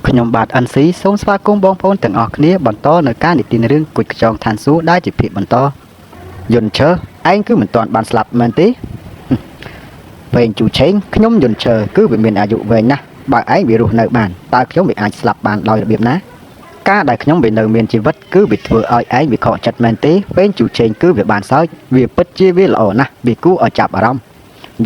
ខ្ញុំបាទ NC សូមស្វាគមន៍បងប្អូនទាំងអស់គ្នាបន្តនៅការនិទានរឿងគុជខ្យងឋានសួគ៌ដែលជាភាគបន្តយុនឈើឯងគឺមិនទាន់បានស្លាប់មែនទេវែងជូឆេងខ្ញុំយុនឈើគឺវាមានអាយុវែងណាស់បើឯងវារស់នៅបានតើខ្ញុំវាអាចស្លាប់បានដោយរបៀបណាការដែលខ្ញុំវានៅមានជីវិតគឺវាធ្វើឲ្យឯងវាខកចិត្តមែនទេវែងជូឆេងគឺវាបានសើចវាពិតជាវាល្អណាស់វាគួរឲ្យចាប់អារម្មណ៍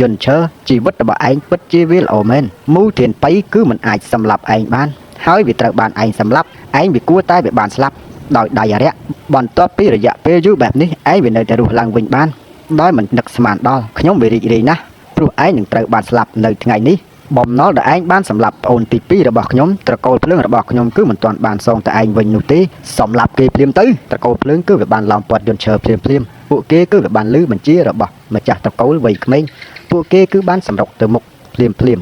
យុនឈើជីវិតរបស់ឯងពិតជាវាល្អមែនមូធានបៃគឺមិនអាចសម្លាប់ឯងបានហើយវាត្រូវបានឯងសម្លាប់ឯងវាគួរតែវាបានស្លាប់ដោយដៃអរិយបន្ទាប់ពីរយៈពេលយូរបែបនេះឯងវានៅតែរស់ឡើងវិញបានដោយមិននឹកស្មានដល់ខ្ញុំវារីករាយណាស់ព្រោះឯងនឹងត្រូវបានស្លាប់នៅថ្ងៃនេះបំណុលដែលឯងបានសម្លាប់ប្អូនទី2របស់ខ្ញុំត្រកូលភ្លើងរបស់ខ្ញុំគឺមិនទាន់បានសងទៅឯងវិញនោះទេសម្លាប់គេភ្លាមទៅត្រកូលភ្លើងគឺវាបានឡោមព័ទ្ធយន្តឈើភ្លាមភ្លាមពួកគេគឺវាបានលឺបញ្ជារបស់ម្ចាស់ត្រកូលវ័យក្មេងពួកគេគឺបានសម្រុកទៅមុខភ្លាមភ្លាម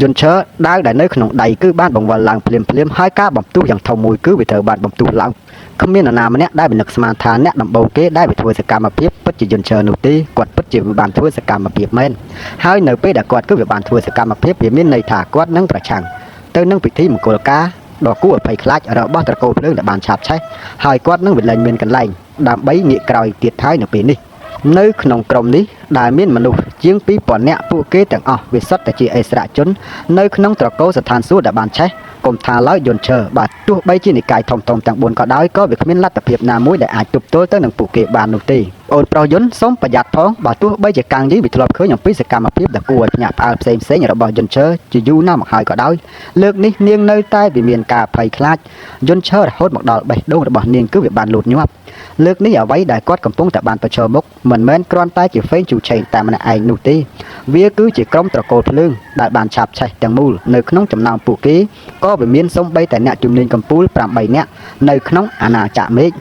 យន្តឈើដាវដែលនៅក្នុងដៃគឺបានបង្វិលឡើងភ្លាមភ្លាមហើយការបំផ្ទុះយ៉ាងធំមួយគឺវាត្រូវបានបំផ្ទុះឡើងគ្មាននរណាម្នាក់ដែលមិននឹកស្មានថាអ្នកដំបូងគេដែលវាធ្វើសកម្មភាពពិតជាយន្តឈើនោះទេគាត់ពិតជាវាបានធ្វើសកម្មភាពមែនហើយនៅពេលដែលគាត់គឺវាបានធ្វើសកម្មភាពវាមានន័យថាគាត់នឹងប្រឆាំងទៅនឹងពិធីមង្គលការដ៏គួរឲ្យភ័យខ្លាចរបស់ត្រកូលភ្លើងដែលបានឆាបឆេះហើយគាត់នឹងវាលែងមានកន្លែងដើម្បីងាកក្រោយទៀតហើយនៅពេលនេះ នៅក្នុងក្រុមនេះដែលមានមនុស្សជាង2000នាក់ពួកគេទាំងអស់វាសុទ្ធតែជាអិសរាជជននៅក្នុងត្រកូលស្ថានសួគ៌ដែលបានឆេះកុំថាឡើយយន្តឈើបាទទោះបីជានិកាយធំៗទាំង4ក៏ដោយក៏វាគ្មានលទ្ធភាពណាមួយដែលអាចទប់ទល់ទៅនឹងពួកគេបាននោះទេអូនប្រុសយន្តសូមប្រយ័ត្នផងបើទោះបីជាកាងយីវាធ្លាប់ឃើញអំពីសកម្មភាពដ៏គួរឲ្យភ្ញាក់ផ្អើលផ្សេងៗរបស់យន្តឈើជាយូរណាស់មកហើយក៏ដោយលើកនេះនាងនៅតែវាមានការភ័យខ្លាចយន្តឈើរហូតមកដល់បេះដូងរបស់នាងគឺវាបានលូតញាប់ លើកនេះអ្វីដែលគាត់កំពុងតែបានប្រឈមមុខមិនមែនគ្រាន់តែជាហ្វេងជូឆេងតែម្នាក់ឯងនោះទេវាគឺជាក្រុមត្រកូលភ្លើងដែលបានឆាបឆេះទាំងមូលនៅក្នុងចំណោមពួកគេក៏វាមានសូម្បីតែអ្នកជំនាញកំពូល8នាក់នៅក្នុងអាណាចក្រមេឃ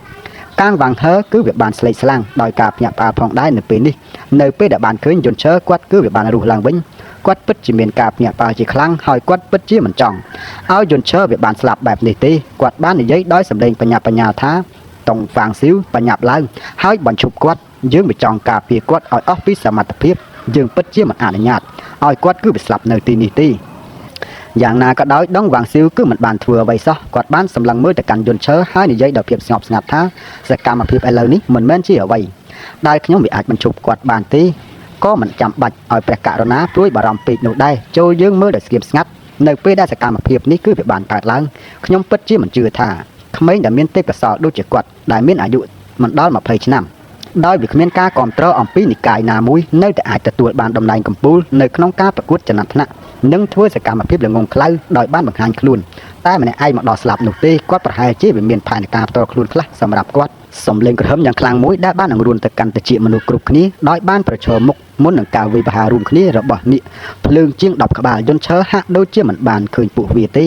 កាងវ៉ាងហឺគឺវាបានស្លេកស្លាំងដោយការភ្ញាក់ផ្អើលផងដែរនៅពេលនេះនៅពេលដែលបានឃើញយន្តឈើគាត់គឺវាបានរស់ឡើងវិញគាត់ពិតជាមានការភ្ញាក់ផ្អើលជាខ្លាំងហើយគាត់ពិតជាមិនចង់ឲ្យយន្តឈើវាបានស្លាប់បែបនេះទេគាត់បាននិយាយដោយសម្លេងបញ្ញាបញ្ញាថា តុងហ្វាងស៊ីវបញ្ញាប់ឡើងហើយបញ្ឈប់គាត់យើងមិនចង់ការពារគាត់ឲ្យអស់ពីសមត្ថភាពយើងពិតជាមិនអនុញ្ញាតឲ្យគាត់គឺវាស្លាប់នៅទីនេះទេយ៉ាងណាក៏ដោយដងវ៉ាងស៊ីវគឺមិនបានធ្វើអ្វីសោះគាត់បានសម្លឹងមើលទៅកាន់យន្តឈើហើយនិយាយដោយភាពស្ងប់ស្ងាត់ថាសកម្មភាពឥឡូវនេះមិនមែនជាអ្វីដែលខ្ញុំវាអាចបញ្ឈប់គាត់បានទេក៏មិនចាំបាច់ឲ្យព្រះករុណាព្រួយបារម្ភពេកនោះដែរចូលយើងមើលដោយស្ងៀមស្ងាត់នៅពេលដែលសកម្មភាពនេះគឺវាបានកើតឡើងខ្ញុំពិតជាមិនជឿថាក្មេងដែលមានទេពកោសល្យដូចជាគាត់ដែលមានអាយុមិនដល់20ឆ្នាំដោយវាគ្មានការគ្រប់គ្រងអំពីនិកាយណាមួយនៅតែអាចទទួលបានតំណែងកំពូលនៅក្នុងការប្រកួតចំណាត់ថ្នាក់និងធ្វើសកម្មភាពល្ងង់ខ្លៅដោយបានបង្ហាញខ្លួនតែម្នាក់ឯងមកដល់ស្លាប់នោះទេគាត់ប្រហែលជាវាមានផែនការផ្ទាល់ខ្លួនខ្លះសម្រាប់គាត់សំលេងក្រហមយ៉ាងខ្លាំងមួយដែលបានអង្រួនទៅកាន់តិចមនុស្សគ្រប់គ្នាដោយបានប្រឈមមុខមុននឹងការវិវហារួមគ្នារបស់នាគភ្លើងជាង10ក្បាលយន្តឈើហាក់ដូចជាមិនបានឃើញពួកវាទេ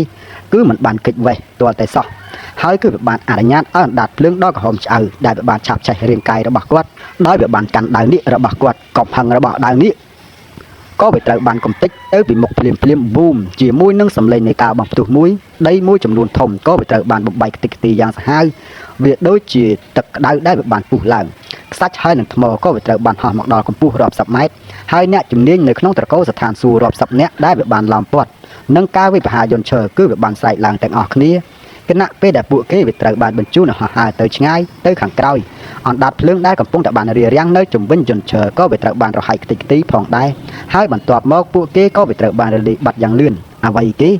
គឺមិនបានគេចវេះទាល់តែសោះហើយគឺវាបានអនុញ្ញាតឲ្យអណ្ដាតភ្លើងដ៏ក្រហមឆ្អៅដែលវាបានឆាបឆេះរាងកាយរបស់គាត់ដោយវាបានកាន់ដាវនាគរបស់គាត់កំហឹងរបស់ដាវនាគក៏វាត្រូវបានកំទេចទៅពីមុខភ្លាមភ្លាមប៊ូមជាមួយនឹងសម្លេងនៃការបំផ្ទុះមួយដីមួយចំនួនធំក៏វាត្រូវបានបំបែកខ្ទេចខ្ទីយ៉ាងសាហាវវាដូចជាទឹកក្តៅដែលវាបានពុះឡើងខ្សាច់ហើយនឹងថ្មក៏វាត្រូវបានហោះមកដល់កម្ពស់រាប់សិបម៉ែត្រហើយអ្នកជំនាញនៅក្នុងត្រកូលស្ថានសួគ៌រាប់សិបនាក់ដែលវាបានឡោមព័ទ្ធនឹងការវិបហាយន្តឈើគឺវាបានស្រែកឡើងទាំងអស់គ្នាគណៈពេលដែលពួកគេវាត្រូវបានបញ្ជូនឲ្យហោះហើរទៅឆ្ងាយទៅខាងក្រោយអណ្ដាតភ្លើងដែលកំពុងតែបានរារាំងនៅជំវិញយន្តឈើក៏វាត្រូវបានរហែកខ្ទេចខ្ទីផងដែរហើយបន្ទាប់មកពួកគេក៏វាត្រូវបានរលាយបាត់យ៉ាងលឿនអ្វីគេ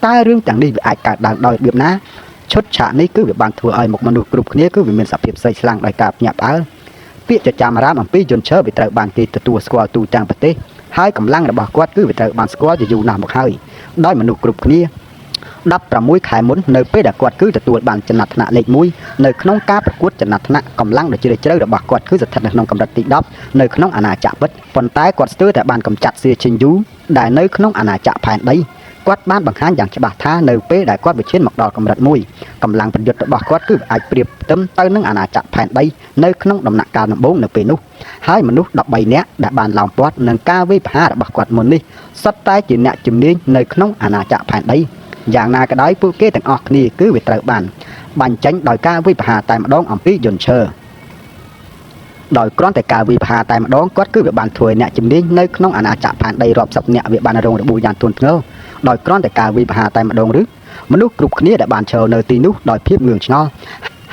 តើរឿងទាំងនេះវាអាចកើតឡើងដោយរបៀបណាឈុតឆាកនេះគឺវាបានធ្វើឲ្យមុខមនុស្សគ្រប់គ្នាគឺវាមានសភាពស្លេកស្លាំងដោយការភ្ញាក់ផ្អើលពាក្យចចាមអារាមអំពីយន្តឈើវាត្រូវបានគេទទួលស្គាល់ទូទាំងប្រទេសហើយកម្លាំងរបស់គាត់គឺវាត្រូវបានស្គាល់ជាយូរណាស់មកហើយដោយមនុស្សគ្រប់គ្នា16ខែមុននៅពេលដែលគាត់គឺទទួលបានចំណាត់ថ្នាក់លេខ1នៅក្នុងការប្រកួតចំណាត់ថ្នាក់កម្លាំងដ៏ជ្រាលជ្រៅរបស់គាត់គឺស្ថិតនៅក្នុងកម្រិតទី10នៅក្នុងអាណាចក្រពិតប៉ុន្តែគាត់ស្ទើរតែបានកម្ចាត់សៀឈិញយូដែលនៅក្នុងអាណាចក្រផែនដីគាត់បានបង្ហាញយ៉ាងច្បាស់ថានៅពេលដែលគាត់វិឈានមកដល់កម្រិតមួយកម្លាំងប្រយុទ្ធរបស់គាត់គឺអាចប្រៀបផ្ទឹមទៅនឹងអាណាចក្រផែនដីនៅក្នុងដំណាក់កាលដំបូងនៅពេលនោះហើយមនុស្ស13នាក់ដែលបានឡោមព័ទ្ធនឹងការវាយប្រហាររបស់គាត់មុននេះសុទ្ធតែជាអ្នកជំនាញនៅក្នុងអាណាចក្រផែនដីយ៉ាងណាក៏ដោយពួកគេទាំងអស់គ្នាគឺវាត្រូវបានបាញ់ចេញដោយការវិបហាតែម្ដងអំពីយន្តឈើដោយគ្រាន់តែការវិបហាតែម្ដងគាត់គឺវាបានធ្វើឲ្យអ្នកជំនាញនៅក្នុងអាណាចក្រផែនដីរាប់សិបនាក់វាបានរងរបួសយ៉ាងធ្ងន់ធ្ងរ ដោយគ្រាន់តែការវាយប្រហារតែម្ដងឬមនុស្សគ្រប់គ្នាដែលបានឈរនៅទីនោះដោយភាពងឿងឆ្ងល់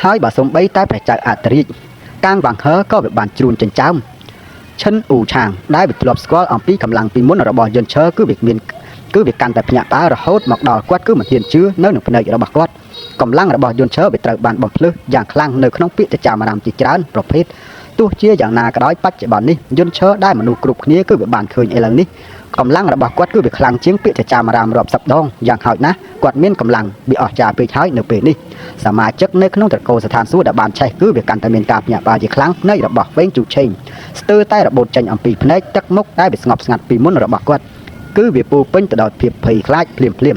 ហើយបើសំបីតែព្រះចៅអធិរាជកាងវ៉ាងហឺក៏វាបានជ្រួនចិញ្ចើមឈិនអ៊ូឆាងដែលវាធ្លាប់ស្គាល់អំពីកម្លាំងពីមុនរបស់យិនឈើគឺវាមានគឺវាកាន់តែភ្ញាក់ផ្អើលរហូតមកដល់គាត់គឺមិនហ៊ានជឿនៅនឹងភ្នែករបស់គាត់កម្លាំងរបស់យន្តឈើវាត្រូវបានបំភ្លឺយ៉ាងខ្លាំងនៅក្នុងពាក្យចចាមអារាមជាច្រើនប្រភេទទោះជាយ៉ាងណាក៏ដោយបច្ចុប្បន្ននេះយន្តឈើដែលមនុស្សគ្រប់គ្នាគឺវាបានឃើញឥឡូវនេះកម្លាំងរបស់គាត់គឺវាខ្លាំងជាងពាក្យចចាមអារាមរាប់សិបដងយ៉ាងហោចណាស់គាត់មានកម្លាំងវាអស្ចារ្យពេកហើយនៅពេលនេះសមាជិកនៅក្នុងត្រកូលស្ថានសួគ៌ដែលបានឆេះគឺវាកាន់តែមានការភ្ញាក់ផ្អើលជាខ្លាំងភ្នែករបស់វេងជូឆេងស្ទើរតែរបូតចេញអំពីភ្នែកទឹកមុខដែលវាស្ងប់ស្ងាត់ពីមុនរបស់គាត់គឺវាពោពេញទៅដោយភាពភ័យខ្លាចភ្លាមភ្លាម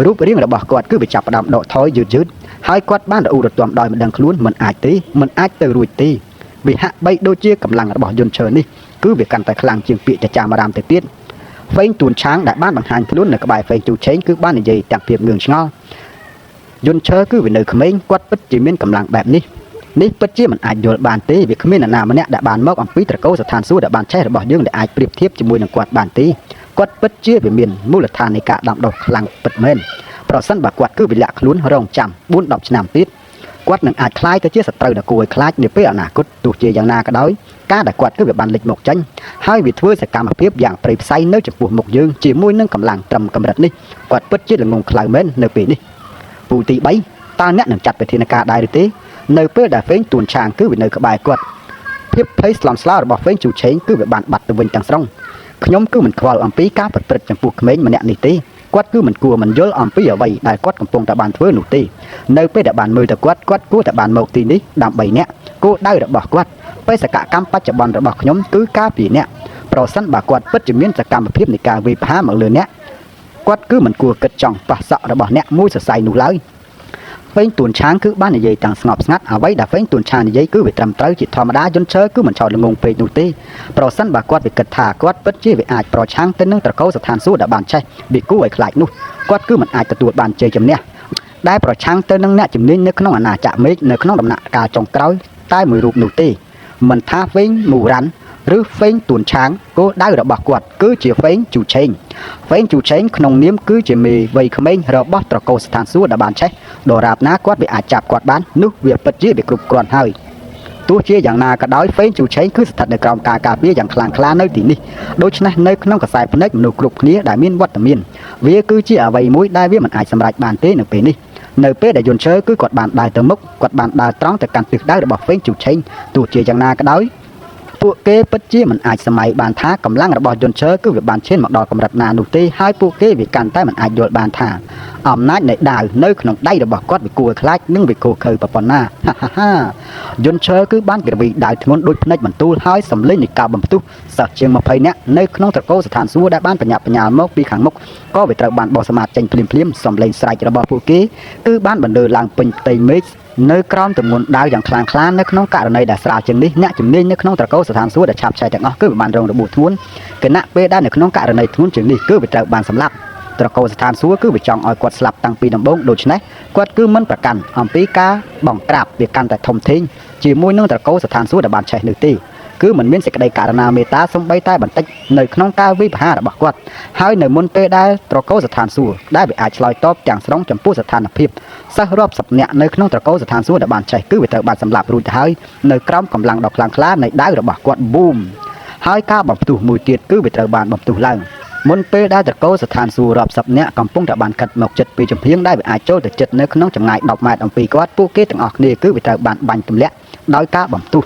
រូបរាងរបស់គាត់គឺវាចាប់ផ្ដើមដកថយយឺតយឺតហើយគាត់បានរអ៊ូរទាំដោយមិនដឹងខ្លួនមិនអាចទេមិនអាចទៅរួចទេវាហាក់បីដូចជាកម្លាំងរបស់យន្តឈើនេះគឺវាកាន់តែខ្លាំងជាងពាក្យចចាមអារាមទៅទៀតហ្វេងទួនឆាងដែលបានបង្ហាញខ្លួននៅក្បែរហ្វេងជូឆេងគឺបាននិយាយទាំងភាពងឿងឆ្ងល់យន្តឈើគឺវានៅក្មេងគាត់ពិតជាមានកម្លាំងបែបនេះនេះពិតជាមិនអាចយល់បានទេវាគ្មាននរណាម្នាក់ដែលបានមកអំពីត្រកូលស្ថានសួគ៌ដែលបានឆេះរបស់យើងដែលអាចប្រៀបធៀបជាមួយនឹងគាត់បានទេគាត់ពិតជាវាមានមូលដ្ឋាននៃការដាំដុះខ្លាំងពិតមែនប្រសិនបើគាត់គឺវិលាក់ខ្លួនរងចាំ4 10ឆ្នាំទៀតគាត់នឹងអាចក្លាយទៅជាសត្រូវដ៏គួរឲ្យខ្លាចនាពេលអនាគតទោះជាយ៉ាងណាក៏ដោយការដែលគាត់គឺវាបានលេចមកចេញហើយវាធ្វើសកម្មភាពយ៉ាងព្រៃផ្សៃនៅចំពោះមុខយើងជាមួយនឹងកម្លាំងត្រឹមកម្រិតនេះគាត់ពិតជាល្ងងខ្លៅមែននៅពេលនេះពូទី3តើអ្នកនឹងចាត់វិធានការដែរឬទេនៅពេលដែលហ្វេងទួនឆាងគឺវានៅក្បែរគាត់ភាពភ័យស្លន់ស្លោរបស់ហ្វេងជូឆេងគឺវាបានបាត់ទៅវិញទាំងស្រុងខ្ញុំគឺមិនខ្វល់អំពីការប្រព្រឹត្តចំពោះក្មេងម្នាក់នេះទេគាត់គឺមិនគួរមិនយល់អំពីអ្វីដែលគាត់កំពុងតែបានធ្វើនោះទេនៅពេលដែលបានមើលទៅគាត់គាត់គួរតែបានមកទីនេះដើម្បីអ្នកគោលដៅរបស់គាត់បេសកកម្មបច្ចុប្បន្នរបស់ខ្ញុំគឺការពីអ្នកប្រសិនបើគាត់ពិតជាមានសកម្មភាពនៃការវាយប្រហារមកលើអ្នកគាត់គឺមិនគួរគិតចង់ប៉ះសក់របស់អ្នកមួយសរសៃនោះឡើយហ្វេងទួនឆាងគឺបាននិយាយទាំងស្ងប់ស្ងាត់អ្វីដែលហ្វេងទួនឆាងនិយាយគឺវាត្រឹមត្រូវជាធម្មតាយន្តឈើគឺមិនឆោតល្ងងពេកនោះទេប្រសិនបើគាត់វាគិតថាគាត់ពិតជាវាអាចប្រឆាំងទៅនឹងត្រកូលស្ថានសួគ៌ដែលបានឆេះវាគួរឲ្យខ្លាចនោះគាត់គឺមិនអាចទទួលបានជ័យជំនះដែលប្រឆាំងទៅនឹងអ្នកជំនាញនៅក្នុងអាណាចក្រមេឃនៅក្នុងដំណាក់កាលចុងក្រោយតែមួយរូបនោះទេមិនថាហ្វេងមូរ៉ាន់ឬហ្វេងទួនឆាងគោលដៅរបស់គាត់គឺជាហ្វេងជូឆេងហ្វេងជូឆេងក្នុងនាមគឺជាមេវ័យក្មេងរបស់ត្រកូលស្ថានសួគ៌ដែលបានឆេះដរាបណាគាត់វាអាចចាប់គាត់បាននោះវាពិតជាវាគ្រប់គ្រាន់ហើយទោះជាយ៉ាងណាក៏ដោយហ្វេងជូឆេងគឺស្ថិតនៅក្រោមការការពារយ៉ាងខ្លាំងក្លានៅទីនេះដូច្នេះនៅក្នុងខ្សែភ្នែកមនុស្សគ្រប់គ្នាដែលមានវត្តមានវាគឺជាអ្វីមួយដែលវាមិនអាចសម្រេចបានទេនៅពេលនេះនៅពេលដែលយន្តឈើគឺគាត់បានដើរទៅមុខគាត់បានដើរត្រង់ទៅកាន់ទិសដៅរបស់ហ្វេងជូឆេងទោះជាយ៉ាងណាក៏ដោយពួកគេពិតជាមិនអាចសម័យបានថាកម្លាំងរបស់យន្តឈើគឺវាបានឈានមកដល់កម្រិតណានោះទេហើយពួកគេវាកាន់តែមិនអាចយល់បានថាអំណាចនៃដាវនៅក្នុងដៃរបស់គាត់វាគួរឲ្យខ្លាចនិងវាគោខើប៉ុណ្ណាហាហាហាយន្តឈើគឺបានក្រវីដាវធ្ងន់ដូចភ្នែកបន្ទូលហើយសម្លេងនៃការបំផ្ទុះសិស្សជាង20នាក់នៅក្នុងត្រកូលស្ថានសួគ៌ដែលបានបញ្ញាបញ្ញាលមកពីខាងមុខក៏វាត្រូវបានបោះសមាធចេញភ្លាមភ្លាមសម្លេងស្រែករបស់ពួកគេគឺបានបណ្លើឡើងពេញផ្ទៃមេឃនៅក្រោមទម្ងន់ដាវយ៉ាងខ្លាំងក្លានៅក្នុងករណីដែលស្រាលជាងនេះអ្នកជំនាញនៅក្នុងត្រកូលស្ថានសួគ៌ដែលឆាប់ឆេះទាំងអស់គឺវាបានរងរបួសធ្ងន់គណៈពេលដែលនៅក្នុងករណីធ្ងន់ជាងនេះគឺវាត្រូវបានសម្លាប់ត្រកូលស្ថានសួគ៌គឺវាចង់ឲ្យគាត់ស្លាប់តាំងពីដំបូងដូច្នេះគាត់គឺមិនប្រកាន់អំពីការបង្ក្រាបវាកាន់តែធំធេងជាមួយនឹងត្រកូលស្ថានសួគ៌ដែលបានឆេះនោះទេគឺមិនមានសេចក្តីករណាមេត្តាសំបីតែបន្តិចនៅក្នុងការវិភាគរបស់គាត់ហើយនៅមុនពេលដែលត្រកូលស្ថានសួគ៌ដែលវាអាចឆ្លើយតបទាំងស្រុងចំពោះស្ថានភាពសិស្សរាប់សិបនាក់នៅក្នុងត្រកូលស្ថានសួគ៌ដែលបានឆេះគឺវាត្រូវបានសម្លាប់រួចទៅហើយនៅក្រោមកម្លាំងដ៏ខ្លាំងក្លានៃដាវរបស់គាត់ប៊ូមហើយការបំផ្ទុះមួយទៀតគឺវាត្រូវបានបំផ្ទុះឡើងមុនពេលដែលត្រកូលស្ថានសួគ៌រាប់សិបនាក់កំពុងតែបានខិតមកចិត្តពីចំហៀងដែលវាអាចចូលទៅចិត្តនៅក្នុងចម្ងាយ10ម៉ែត្រអំពីគាត់ពួកគេទាំងអស់គ្នាគឺវាត្រូវបានបាញ់ទម្លាក់ដោយការបំផ្ទុះ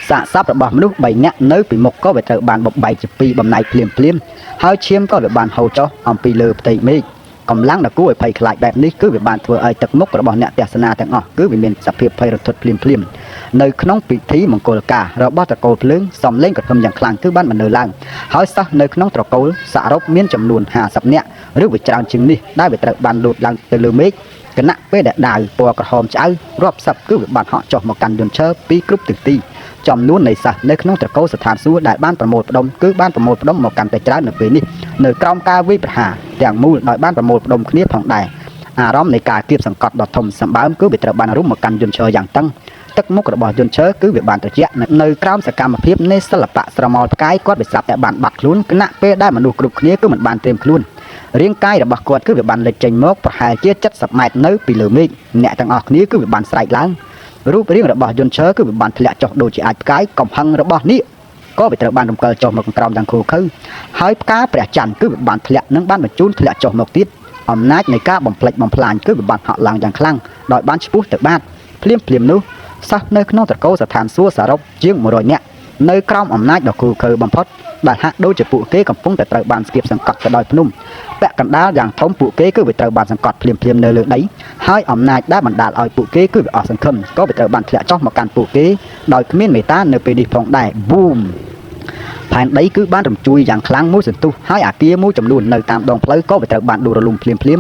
សាកសពរបស់មនុស្ស3នាក់នៅពីមុខក៏វាត្រូវបានបំបែកជាពីរបំណែកភ្លាមភ្លាមហើយឈាមក៏វាបានហូរចុះអំពីលើផ្ទៃមេឃកម្លាំងដ៏គួរឲ្យភ័យខ្លាចបែបនេះគឺវាបានធ្វើឲ្យទឹកមុខរបស់អ្នកទស្សនាទាំងអស់គឺវាមានសភាពភ័យរន្ធត់ភ្លាមភ្លាមនៅក្នុងពិធីមង្គលការរបស់ត្រកូលភ្លើងសំលេងក្រហមយ៉ាងខ្លាំងគឺបានបណ្លើឡើងហើយសិស្សនៅក្នុងត្រកូលសរុបមានចំនួន50នាក់ឬវាច្រើនជាងនេះដែលវាត្រូវបានលោតឡើងទៅលើមេឃគណៈពេលដែលដាវពណ៌ក្រហមឆ្អៅរាប់សិបគឺវាបានហក់ចុះមកកាន់យន្តឈើពីគ្រប់ទិសទីចំនួននៃសិស្សនៅក្នុងត្រកូលស្ថានសួគ៌ដែលបានប្រមូលផ្ដុំគឺបានប្រមូលផ្ដុំមកកាន់តែច្រើននៅពេលនេះនៅក្រោមការវាយប្រហារទាំងមូលដោយបានប្រមូលផ្ដុំគ្នាផងដែរអារម្មណ៍នៃការគៀបសង្កត់ដ៏ធំសម្បើមគឺវាត្រូវបានរុំមកកាន់យន្តឈើយ៉ាងតឹងទឹកមុខរបស់យន្តឈើគឺវាបានត្រជាក់នៅក្រោមសកម្មភាពនៃសិល្បៈស្រមោលផ្កាយគាត់វាស្រាប់តែបានបាត់ខ្លួនគណៈពេលដែលមនុស្សគ្រប់គ្នាគឺមិនបានត្រៀមខ្លួន រាងកាយរបស់គាត់គឺវាបានលេចចេញមកប្រហែលជា70ម៉ែត្រនៅពីលើមេឃអ្នកទាំងអស់គ្នាគឺវាបានស្រែកឡើងរូបរាងរបស់យន្តឈើគឺវាបានធ្លាក់ចុះដូចជាអាចផ្កាយកំហឹងរបស់នេះក៏វាត្រូវបានរំកិលចុះមកខាងក្រោមយ៉ាងឃោរឃៅហើយផ្កាព្រះច័ន្ទគឺវាបានធ្លាក់និងបានបញ្ជូនធ្លាក់ចុះមកទៀតអំណាចនៃការបំផ្លិចបំផ្លាញគឺវាបានហក់ឡើងយ៉ាងខ្លាំងដោយបានឈ្មោះទៅបាតភ្លាមភ្លាមនោះសិស្សនៅក្នុងត្រកូលស្ថានសួគ៌សរុបជាង100នាក់នៅក្រោមអំណាចដ៏ឃោរឃៅបំផុតដែលហាក់ដូចជាពួកគេកំពុងតែត្រូវបានស្គៀបសង្កត់ទៅដោយភ្នំពាក់កណ្ដាលយ៉ាងធំពួកគេគឺវាត្រូវបានសង្កត់ភ្លាមភ្លាមនៅលើដីហើយអំណាចដែលបណ្ដាលឲ្យពួកគេគឺវាអស់សង្ឃឹមក៏វាត្រូវបានធ្លាក់ចុះមកកាន់ពួកគេដោយគ្មានមេត្តានៅពេលនេះផងដែរប៊ូម ផែនដីគឺបានរំជួយយ៉ាងខ្លាំងមួយសន្ទុះហើយអាគារមួយចំនួននៅតាមដងផ្លូវក៏វាត្រូវបានដួលរលំភ្លាមភ្លាម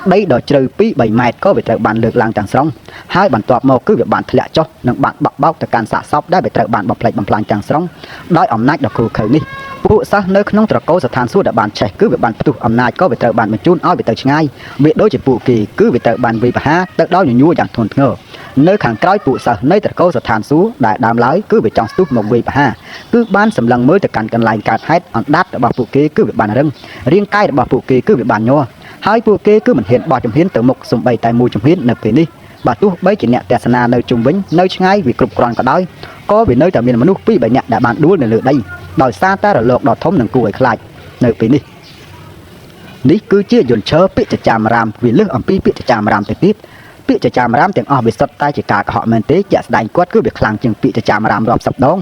ដីដ៏ជ្រៅ2 3ម៉ែត្រក៏វាត្រូវបានលើកឡើងទាំងស្រុងហើយបន្ទាប់មកគឺវាបានធ្លាក់ចុះនិងបានបក់បោកទៅកាន់សាកសពដែលវាត្រូវបានបំផ្លិចបំផ្លាញទាំងស្រុងដោយអំណាចដ៏ឃោរឃៅនេះពួកសិស្សនៅក្នុងត្រកូលស្ថានសួគ៌ដែលបានឆេះគឺវាបានផ្ទុះអំណាចក៏វាត្រូវបានបញ្ជូនឲ្យវាទៅឆ្ងាយវាដូចជាពួកគេគឺវាត្រូវបានវាយប្រហារទៅដោយញញួរយ៉ាងធ្ងន់ធ្ងរនៅខាងក្រោយពួកសិស្សនៃត្រកូលស្ថានសួគ៌ដែលដើមឡើយគឺវាចង់ស្ទុះមកវាយប្រហារ គឺបានសម្លឹងមើលទៅកាន់កន្លែងកើតហេតុអណ្ដាតរបស់ពួកគេគឺវាបានរឹងរាងកាយរបស់ពួកគេគឺវាបានញ័រហើយពួកគេគឺមិនហ៊ានបោះជំហានទៅមុខសំបីតែមួយជំហាននៅពេលនេះបើទោះបីជាអ្នកទស្សនានៅជុំវិញនៅឆ្ងាយវាគ្រប់គ្រាន់ក៏ដោយក៏វានៅតែមានមនុស្សពីរបីនាក់ដែលបានដួលនៅលើដីដោយសារតែរលកដ៏ធំនឹងគួរឲ្យខ្លាចនៅពេលនេះនេះគឺជាយន្តឈើពាក្យចចាមរាមវាលើសអំពីពាក្យចចាមរាមទៅទៀតពាក្យចចាមរាមទាំងអស់វាសុទ្ធតែជាការកុហកមែនទេជាក់ស្ដែងគាត់គឺវាខ្លាំងជាងពាក្យចចាមរាមរាប់សិបដង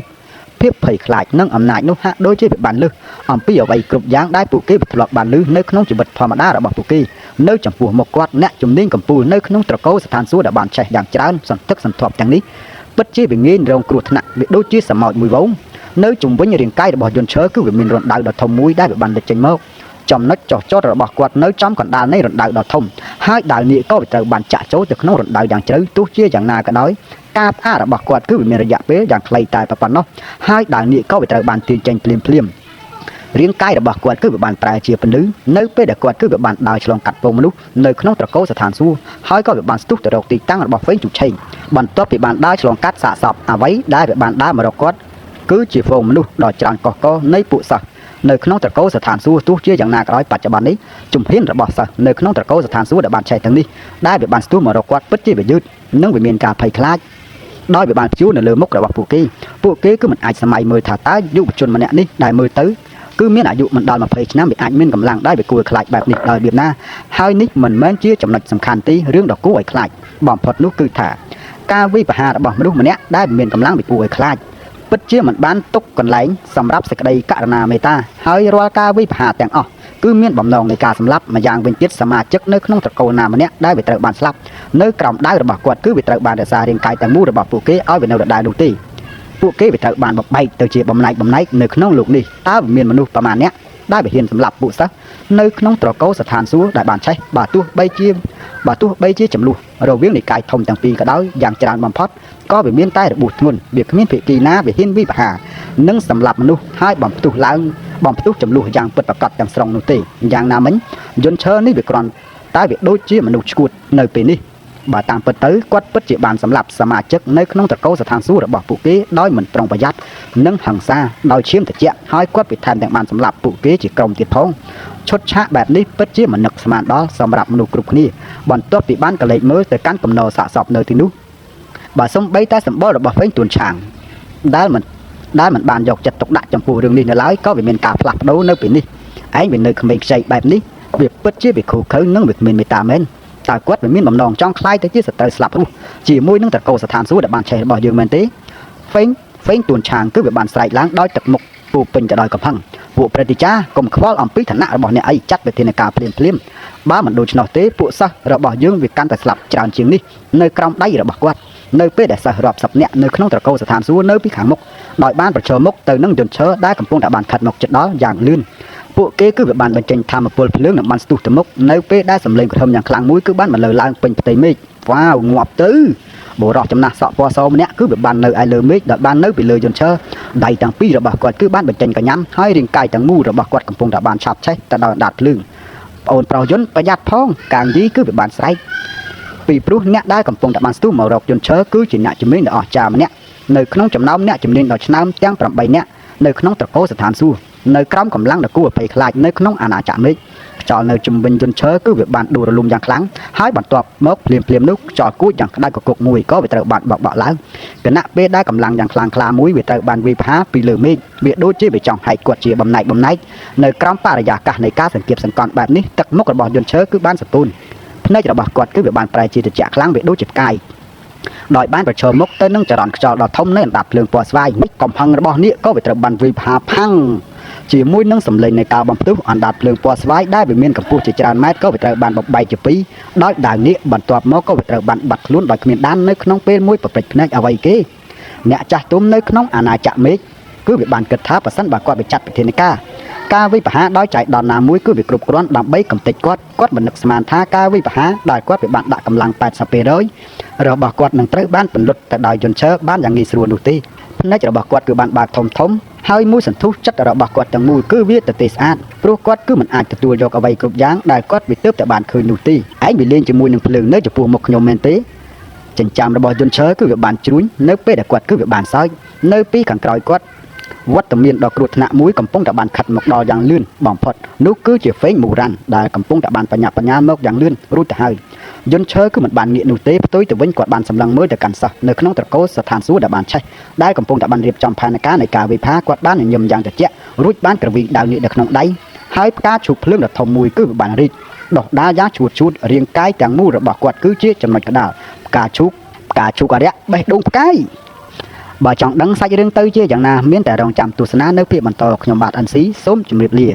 ភាពភ័យខ្លាចនិងអំណាចនោះហាក់ដូចជាវាបានលើសអំពីអ្វីគ្រប់យ៉ាងដែលពួកគេធ្លាប់បានឮនៅក្នុងជីវិតធម្មតារបស់ពួកគេនៅចំពោះមុខគាត់អ្នកជំនាញកំពូលនៅក្នុងត្រកូលស្ថានសួគ៌ដែលបានឆេះយ៉ាងច្រើនសន្ធឹកសន្ធាប់ទាំងនេះពិតជាវាងាយរងគ្រោះថ្នាក់វាដូចជាសមោចមួយវងនៅជុំវិញរាងកាយរបស់យន្តឈើគឺវាមានរណ្ដៅដ៏ធំមួយដែលវាបានលេចចេញមកចំណុចចុះចតរបស់គាត់នៅចំកណ្ដាលនៃរណ្ដៅដ៏ធំហើយដាវនេះក៏វាត្រូវបានចាក់ចូលទៅក្នុងរណ្ដៅយ៉ាងជ្រៅទោះជាយ៉ាងណាក៏ដោយការផ្អាករបស់គាត់គឺវាមានរយៈពេលយ៉ាងខ្លីតែប៉ុណ្ណោះ ហើយដាវនេះក៏វាត្រូវបានទាញចេញភ្លាមភ្លាមរាងកាយរបស់គាត់គឺវាបានប្រែជាពន្លឺនៅពេលដែលគាត់គឺវាបានដើរឆ្លងកាត់ពងមនុស្សនៅក្នុងត្រកូលស្ថានសួគ៌ហើយក៏វាបានស្ទុះទៅរកទីតាំងរបស់ហ្វេងជូឆេងបន្ទាប់ពីបានដើរឆ្លងកាត់សាកសពអ្វីដែលវាបានដើរមករកគាត់គឺជាហ្វូងមនុស្សដ៏ច្រើនកុះករនៃពួកសិស្សនៅក្នុងត្រកូលស្ថានសួគ៌ទោះជាយ៉ាងណាក៏ដោយបច្ចុប្បន្ននេះជំហានរបស់សិស្សនៅក្នុងត្រកូលស្ថានសួគ៌ដែលបានឆែកទាំងនេះដែលវាបានស្ទុះមករកគាត់ពិតជាវាយឺតនិងវាមានការភ័យខ្លាចដោយវាបានព្យួរនៅលើមុខរបស់ពួកគេ ពួកគេគឺមិនអាចសម័យមើលថាតើយុវជនម្នាក់នេះដែលមើលទៅគឺមានអាយុមិនដល់20ឆ្នាំវាអាចមានកម្លាំងដែលវាគួរឲ្យខ្លាចបែបនេះដោយរបៀបណាហើយនេះមិនមែនជាចំណុចសំខាន់ទេរឿងដ៏គួរឲ្យខ្លាចបំផុតនោះគឺថាការវិបហាររបស់មនុស្សម្នាក់ដែលមានកម្លាំងវាគួរឲ្យខ្លាចពិតជាមិនបានទុកកន្លែងសម្រាប់សេចក្តីករណាមេត្តាហើយរាល់ការវិបហារទាំងអស់គឺមានបំណងនៃការសម្លាប់ម្យ៉ាងវិញទៀតសមាជិកនៅក្នុងត្រកូលណាម្នាក់ដែលវាត្រូវបានស្លាប់នៅក្រោមដៅរបស់គាត់គឺវាត្រូវបានរក្សារាងកាយទាំងមូលរបស់ពួកគេឲ្យវានៅដដែលនោះទេ ពួកគេវាត្រូវបានបំបែកទៅជាបំណែកបំណែកនៅក្នុងលោកនេះតើវាមានមនុស្សប្រមាណអ្នកដែលវាហ៊ានសម្លាប់ពួកសិស្សនៅក្នុងត្រកូលស្ថានសួគ៌ដែលបានឆេះបើទោះបីជាបើទោះបីជាចំនួនរវាងនិកាយធំទាំងពីរក៏ដោយយ៉ាងច្រើនបំផុតក៏វាមានតែរបួសធ្ងន់វាគ្មានភាគីណាវាហ៊ានវិបហានិងសម្លាប់មនុស្សហើយបំផ្ទុះឡើងបំផ្ទុះចំនួនយ៉ាងពិតប្រាកដទាំងស្រុងនោះទេយ៉ាងណាមិញយន្តឈើនេះវាគ្រាន់តែវាដូចជាមនុស្សឈួតនៅពេលនេះ បើតាមពិតទៅគាត់ពិតជាបានសម្លាប់សមាជិកនៅក្នុងត្រកូលស្ថានសួគ៌របស់ពួកគេដោយមិនប្រុងប្រយ័ត្ននិងហិង្សាដោយឈាមត្រជាក់ហើយគាត់ពិថែមទាំងបានសម្លាប់ពួកគេជាក្រុមទៀតផងឈុតឆាកបែបនេះពិតជាមិននឹកស្មានដល់សម្រាប់មនុស្សគ្រប់គ្នាបន្ទាប់ពីបានកលេចមើលទៅកាន់កំណរសាកសពនៅទីនោះបើសំបីតែសម្បុររបស់ហ្វេងទួនឆាងដែលមិនដែលមិនបានយកចិត្តទុកដាក់ចំពោះរឿងនេះនៅឡើយក៏វាមានការផ្លាស់ប្ដូរនៅពេលនេះឯងវានៅក្មេងខ្ចីបែបនេះវាពិតជាវាខូខើនិងវាគ្មានមេត្តាមែន តើគាត់មិនមានបំណងចង់ក្លាយទៅជាសត្រូវស្លាប់រស់ជាមួយនឹងត្រកូលស្ថានសួគ៌ដែលបានឆេះរបស់យើងមែនទេហ្វេងហ្វេងទួនឆាងគឺវាបានស្រែកឡើងដោយទឹកមុខពោពេញទៅដោយកំហឹងពួកព្រឹទ្ធាចារ្យកុំខ្វល់អំពីឋានៈរបស់អ្នកអីចាត់វិធានការភ្លាមភ្លាមបើមិនដូច្នោះទេពួកសិស្សរបស់យើងវាកាន់តែស្លាប់ច្រើនជាងនេះនៅក្រោមដៃរបស់គាត់នៅពេលដែលសិស្សរាប់សិបនាក់នៅក្នុងត្រកូលស្ថានសួគ៌នៅពីខាងមុខដោយបានប្រឈមមុខទៅនឹងយន្តឈើដែលកំពុងតែបានខិតមកជិតដល់យ៉ាងលឿន ពួកគេគឺវាបានបញ្ចេញធម៌ពលភ្លើងនិងបានស្ទុះទៅមុខនៅពេលដែលសម្លេងគ្រហឹមយ៉ាងខ្លាំងមួយគឺបានបន្លឺឡើងពេញផ្ទៃមេឃវ៉ាវងាប់ទៅបុរសចំណាស់សក់ពណ៌សម្នាក់គឺវាបាននៅឯលើមេឃដោយបាននៅពីលើយន្តឈើដៃទាំងពីររបស់គាត់គឺបានបញ្ចេញកញ្ញាំហើយរាងកាយទាំងមូលរបស់គាត់កំពុងតែបានឆាបឆេះទៅដោយអណ្ដាតភ្លើងប្អូនប្រុសយន្តប្រយ័ត្នផងកាងយីគឺវាបានស្រែកពីព្រោះអ្នកដែលកំពុងតែបានស្ទុះមករកយន្តឈើគឺជាអ្នកជំនាញដ៏អស្ចារ្យម្នាក់នៅក្នុងចំណោមអ្នកជំនាញដ៏ឆ្នើមទាំង8នាក់នៅក្នុងត្រកូលស្ថានសួគ៌ នៅក្រោមកម្លាំងដ៏គួរឲ្យភ័យខ្លាចនៅក្នុងអាណាចក្រមេឃខ្យល់នៅជំវិញយន្តឈើគឺវាបានដួលរលំយ៉ាងខ្លាំងហើយបន្ទាប់មកភ្លាមៗនោះខ្យល់គួចយ៉ាងក្តៅគគុកមួយក៏វាត្រូវបានបក់បក់ឡើងគណៈពេលដែលកម្លាំងយ៉ាងខ្លាំងក្លាមួយវាត្រូវបានវាយប្រហារពីលើមេឃវាដូចជាវាចង់ហែកគាត់ជាបំណែកបំណែកនៅក្រោមបរិយាកាសនៃការសង្កៀបសង្កត់បែបនេះទឹកមុខរបស់យន្តឈើគឺបានសពូនភ្នែករបស់គាត់គឺវាបានប្រែជាត្រជាក់ខ្លាំងវាដូចជាផ្កាយ ដោយបានប្រឈមមុខទៅនឹងចរន្តខ្យល់ដ៏ធំនៃអណ្ដាតភ្លើងពណ៌ស្វាយនេះកំហឹងរបស់នាគក៏វាត្រូវបានវាយប្រហារផាំងជាមួយនឹងសម្លេងនៃការបំផ្ទុះអណ្ដាតភ្លើងពណ៌ស្វាយដែលវាមានកម្ពស់ជាច្រើនម៉ែត្រក៏វាត្រូវបានបំបែកជាពីរដោយដាវនាគបន្ទាប់មកក៏វាត្រូវបានបាត់ខ្លួនដោយគ្មានដាននៅក្នុងពេលមួយប្រព្រឹត្តភ្នែកអ្វីគេអ្នកចាស់ទុំនៅក្នុងអាណាចក្រមេឃគឺវាបានគិតថាប្រសិនបើគាត់វាចាត់វិធានការការវិបហាដោយចៃដន្យណាមួយគឺវាគ្រប់គ្រាន់ដើម្បីកំទេចគាត់គាត់មិននឹកស្មានថាការវិបហាដែលគាត់វាបានដាក់កម្លាំង80%របស់គាត់នឹងត្រូវបានពន្លត់ទៅដោយយន្តឈើបានយ៉ាងងាយស្រួលនោះទេភ្នែករបស់គាត់គឺបានបើកធំធំហើយមួយសន្ទុះចិត្តរបស់គាត់ទាំងមូលគឺវាទទេស្អាតព្រោះគាត់គឺមិនអាចទទួលយកអ្វីគ្រប់យ៉ាងដែលគាត់វាទើបតែបានឃើញនោះទេឯងវាលេងជាមួយនឹងភ្លើងនៅចំពោះមុខខ្ញុំមែនទេចិញ្ចើមរបស់យន្តឈើគឺវាបានជ្រួញនៅពេលដែលគាត់គឺវាបានសើចនៅពីខាងក្រោយគាត់វត្តមានដ៏គ្រោះថ្នាក់មួយកំពុងតែបានខិតមកដល់យ៉ាងលឿនបំផុតនោះគឺជាហ្វេងមូរ៉ាន់ដែលកំពុងតែបានបញ្ញាបញ្ញាមកយ៉ាងលឿនរួចទៅហើយ យន្តឈើគឺមិនបានងាកនោះទេផ្ទុយទៅវិញគាត់បានសម្លឹងមើលទៅកាន់សិស្សនៅក្នុងត្រកូលស្ថានសួគ៌ដែលបានឆេះដែលកំពុងតែបានរៀបចំផែនការនៃការវិភាគាត់បានញញឹមយ៉ាងត្រជាក់រួចបានក្រវីដាវនាគនៅក្នុងដៃហើយផ្កាឈូកភ្លើងដ៏ធំមួយគឺវាបានរីកដុះដាលយ៉ាងឈួតឈួតរាងកាយទាំងមូលរបស់គាត់គឺជាចំណុចកណ្ដាលផ្កាឈូកផ្កាឈូកអរិយបេះដូងផ្កាយបើចង់ដឹងសាច់រឿងទៅជាយ៉ាងណាមានតែរងចាំទស្សនានៅភាគបន្តខ្ញុំបាទ NC សូមជម្រាបលា